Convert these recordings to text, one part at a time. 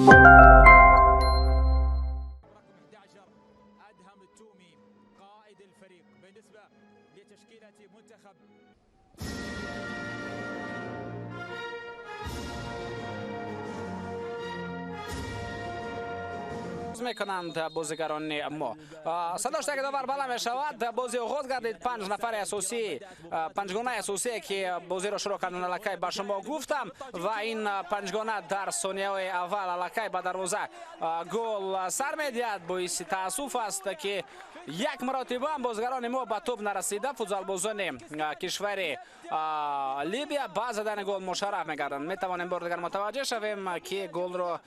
أدهم التومي قائد الفريق بالنسبة لتشكيلة منتخب мекунанд бозигарони мо. Садош таги довар бала мешавад. Бозӣ оғоз гардид. Панҷ нафари асосӣ, панҷгонаи асосие, ки бозиро шурӯъ карданд, аллакай ба шумо гуфтам, ва ин панҷгона дар сонияҳои аввал аллакай ба дарвоза гол сар медиҳад. Боиси таассуф аст, ки як маротиба ҳам бозигарони мо ба тӯб нарасида, футзалбозони кишвари Либия ба задани гол мушарраф мегарданд. Метавонем бори дигар мутаваҷҷеҳ шавем, ки голро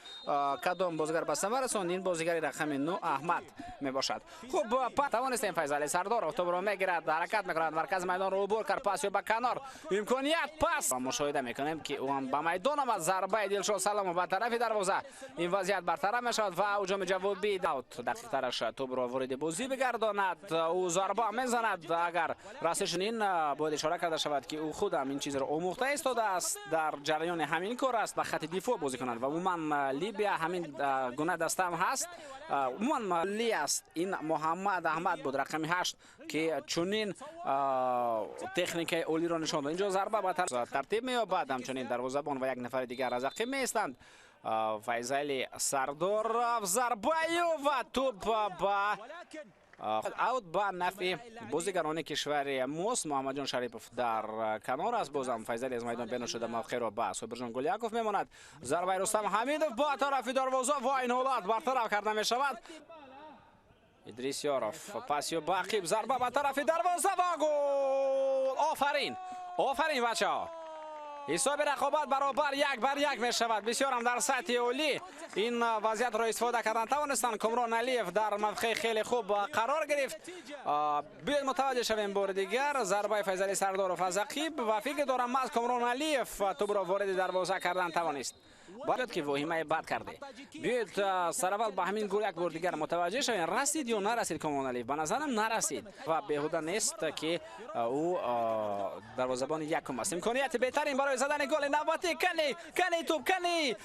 кадом бозигар ба самар расонд. Ин бозигари рақами 9 Аҳмад мебошад. Хуб, тавонистем. Файзали Сардоров тӯбро мегирад, ҳаракат мекунад, маркази майдонро убур кард, пас ё ба канор, имконият, пас. Мушоҳида мекунем, ки ӯ ҳам ба майдон омад. Зарбаи Дилшод Саломов ба тарафи дарвоза, ин вазъият бартараф мешавад ва ҳуҷуми ҷавобӣ. Дақиқтараш тӯбро вориди бозӣ бигардонад, ӯ зарба мезанад. Агар расиш, ин бояд ишора карда шавад, ки ӯ худам ин чизро омӯхта истодааст, дар ҷараёни ҳамин кор аст, ба хати дифоъ бозӣ кунад. Ва умуман Либия ҳамин гуна дастаам ҳаст, умуман ли аст. Ин Муҳаммад Аҳмад буд, рақами 8, ки чунин техникаи олиро нишон дод. Инҷо зарба ба тартиб меёбад, ҳамчунин дарвозабон ва як нафари дигар аз ақиб меистанд. Файзали Сардоров, зарбаю ва тӯб ба аут ба нафъи бозигарони кишвари мост. Муҳаммадҷон Шарипов дар канор аст. Бозам Файзали аз майдон берун шуда, мавқеъро ба Собирҷон Гуляков мемонад. Зарбаи Рустам Ҳамидов ба тарафи дарвоза ва ин ҳолат бартараф карда мешавад. Идрис Ёров, пасю ба ақиб, зарба ба тарафи дарвоза ва гол! Офарин, офарин, бачаҳо! Ҳисоби рақобат баробар 1-1 мешавад. Бисёрам дар сатҳи олӣ ин вазъиятро истифода кардан тавонистанд. Комрон Алиев дар мавқеи хеле хуб қарор гирифт. Биёед, мутаваҷҷеҳ шавем бори дигар. Зарбаи Файзали Сардоров аз ақиб ва фикр дорам, маҳз Комрон Алиев тӯбро вориди дарвоза кардан тавонист. Бояд ки воҳимаи бад карде. Биёед, сараввал ба ҳамин гол як бор дигар мутаваҷҷеҳ шавем. Расид ё нарасид Комрон Алиев? Ба назарам, нарасид ва беҳуда нест, ки ӯ дарвозабони якум аст. Имконияти беҳтарин барои задани голи навбатӣ. Кани, кани тӯб, кани?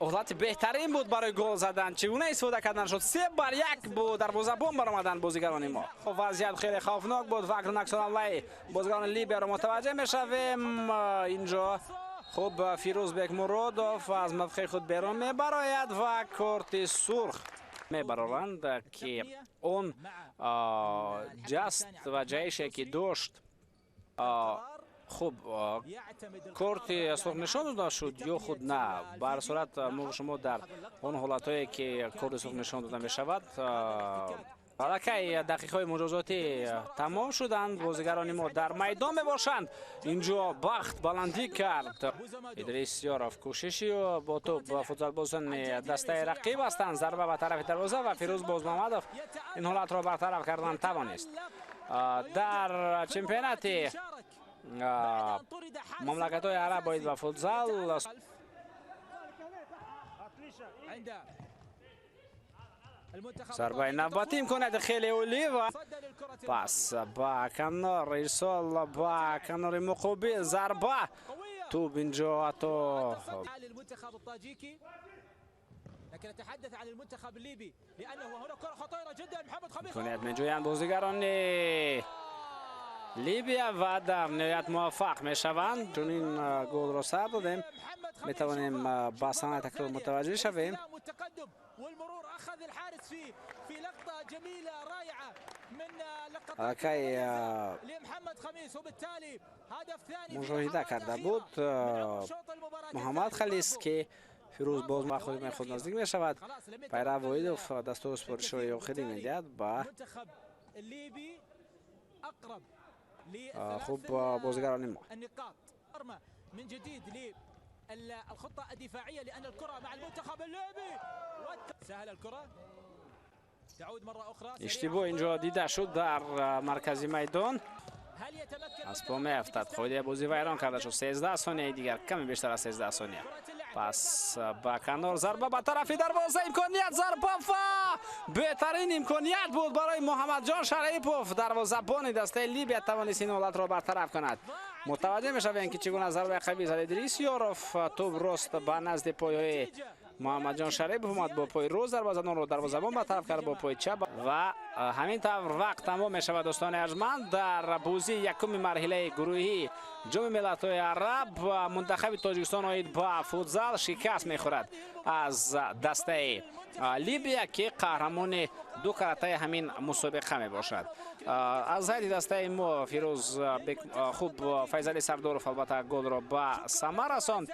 Ҳолати беҳтарин буд барои гол задан. Чӣ гуна истифода кардан шуд? 3-1 бо дарвозабон баромаданд бозигарони мо. Вазъият хеле хавфнок буд ва акнун аксуламлаи бозигарони Либияро мутаваҷҷеҳ мешавем. Инҷо хуб, Фирӯз Бекмуродов аз мавқеи худ берун мебарояд ва корти сурх мебароранд, ки он ҷаст ва ҷаҳише, ки дошт. Хуб, корти сурх нишон дода шуд ё худ на? Ба ҳар сурат, мо шумо дар он ҳолатҳое, ки корти сурх нишон дода мешавад, аллакай дақиқаҳои муҷозотӣ тамом шуданд, бозигарони мо дар майдон мебошанд. Инҷо бахт баландӣ кард. Идрис Ёров, кӯшиши бо тӯб, футзалбозони дастаи рақиб ҳастанд. Зарба ба тарафи дарвоза ва Фирӯз Бозмуҳаммадов ин ҳолатро бартараф кардан тавонист. Дар чемпионати мамлакатҳои араб оид ба футзал зарбаи навбатӣ, имконияти хеле олӣ ва пас ба канор, ирсол ба канори муқобил, зарба, тӯб инҷо ҳатто لكن اتحدث عن المنتخب الليبي لانه هنا كره خطيره جدا، محمد خميس. Имконият меҷӯянд бозигарони Либия ва дар ниҳоят муваффақ мешаванд. Чунин голро сар додем, метавонем ба санаи такрор мутаваҷҷеҳ шавем. والمرور اخذ الحارس في لقطه جميله رائعه من لقطات Аллакай لمحمد خميس، وبالتالي هدف ثاني. Мушоҳида карда буд Муҳаммад Халис, ки Фирӯз боз ба худ наздик мешавад. Пайрав Воҳидов дастуру супоришҳои охирӣ медиҳад ба хуб бозигарони мо. من جديد للخطة الدفاعية لأن الكرة مع المنتخب الليبي، سهل الكرة تعود مرة أخرى. Иштибоҳ инҷо дида шуд дар маркази майдон, аз по меафтад. Қоидаи бозӣ вайрон карда шуд. 13 сонияи дигар, каме бештар аз 13 сония. Пас ба канор, зарба ба тарафи дарвоза, имконият, зарба ва беҳтарин имконият буд барои Муҳаммадҷон Шарипов. Дарвозабони дастаи Либия тавонист ин ҳолатро бартараф кунад. Мутаваҷҷеҳ мешавем, ки чӣ гуна зарбаи қавӣ зад Идрис Ёров. Тӯб рост ба назди пойҳои Муҳаммадҷон Шарипов омад, бо пои рост зарба зад, онро дарвозабон бартараф кард бо пои чап. Ва ҳамин тавр вақт тамом мешавад, дӯстони арҷманд. Дар бозии якуми марҳилаи гурӯҳии Ҷоми миллатҳои араб мунтахаби Тоҷикистон оид ба футзал шикаст мехӯрад аз дастаи Либия, ки қаҳрамони ду каратаи ҳамин мусобиқа мебошад. Аз ҳайати дастаи мо Фирӯз, хуб, Файзалӣ Сардоров албатта голро ба самар расонд.